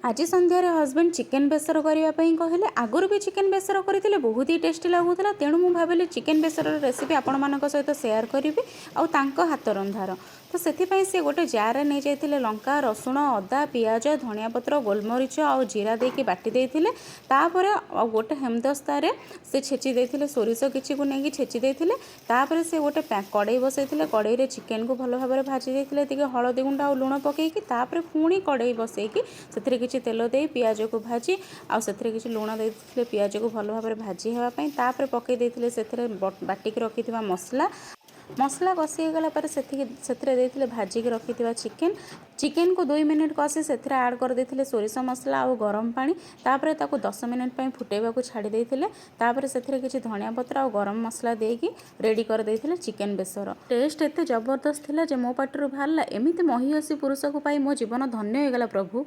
ଆଜି ସନ୍ଧ୍ୟାରେ husband chicken ବେସର କରିବା ପାଇଁ କହିଲେ। ଆଗରୁ ବି ଚିକେନ୍ ବେସର କରିଥିଲେ, ବହୁତ ହି ଟେଷ୍ଟି ଲାଗୁଥିଲା। ତେଣୁ ମୁଁ ଭାବିଲି ଚିକେନ୍ ବେସରର ରେସିପି ଆପଣମାନଙ୍କ ସହିତ ସେୟାର କରିବି ଆଉ ତାଙ୍କ ହାତ ରନ୍ଧାର। ତ ସେଥିପାଇଁ ସେ ଗୋଟେ ଜାର୍ରେ ନେଇଯାଇଥିଲେ ଲଙ୍କା, ରସୁଣ, ଅଦା, ପିଆଜ, ଧନିଆ ପତ୍ର, ଗୋଲମରିଚ ଆଉ ଜିରା ଦେଇକି ବାଟି ଦେଇଥିଲେ। ତାପରେ ଆଉ ଗୋଟେ ହେମଦସ୍ତାରେ ସେ ଛେଚି ଦେଇଥିଲେ, ସୋରିଷ କିଛିକୁ ନେଇକି ଛେଚି ଦେଇଥିଲେ। ତାପରେ ସେ ଗୋଟେ କଡ଼େଇ ବସେଇଥିଲେ। କଡ଼େଇରେ ଚିକେନକୁ ଭଲ ଭାବରେ ଭାଜି ଦେଇଥିଲେ ଟିକେ ହଳଦୀ ଗୁଣ୍ଡ ଆଉ ଲୁଣ ପକେଇକି। ତାପରେ ପୁଣି କଡ଼େଇ ବସେଇକି ସେଥିରେ କିଛି ତେଲ ଦେଇ ପିଆଜକୁ ଭାଜି ଆଉ ସେଥିରେ କିଛି ଲୁଣ ଦେଇଥିଲେ ପିଆଜକୁ ଭଲ ଭାବରେ ଭାଜି ହେବା ପାଇଁ। ତାପରେ ପକେଇ ଦେଇଥିଲେ ସେଥିରେ ବାଟିକି ରଖିଥିବା ମସଲା। ମସଲା କଷି ହେଇଗଲା ପରେ ସେଥିରେ ଦେଇଥିଲେ ଭାଜିକି ରଖିଥିବା ଚିକେନ୍। ଚିକେନକୁ 2 ମିନିଟ୍ କଷି ସେଥିରେ ଆଡ଼୍ କରିଦେଇଥିଲେ ସୋରିଷ ମସଲା ଆଉ ଗରମ ପାଣି। ତାପରେ ତାକୁ 10 ମିନିଟ୍ ପାଇଁ ଫୁଟେଇବାକୁ ଛାଡ଼ି ଦେଇଥିଲେ। ତାପରେ ସେଥିରେ କିଛି ଧନିଆ ପତ୍ର ଆଉ ଗରମ ମସଲା ଦେଇକି ରେଡ଼ି କରିଦେଇଥିଲେ ଚିକେନ୍ ବେସର। ଟେଷ୍ଟ ଏତେ ଜବରଦସ୍ତ ଥିଲା ଯେ ମୋ ପାଟିରୁ ବାହାରିଲା, "ଏମିତି ମହିୟସୀ ପୁରୁଷକୁ ପାଇ ମୋ ଜୀବନ ଧନ୍ୟ ହେଇଗଲା ପ୍ରଭୁ।"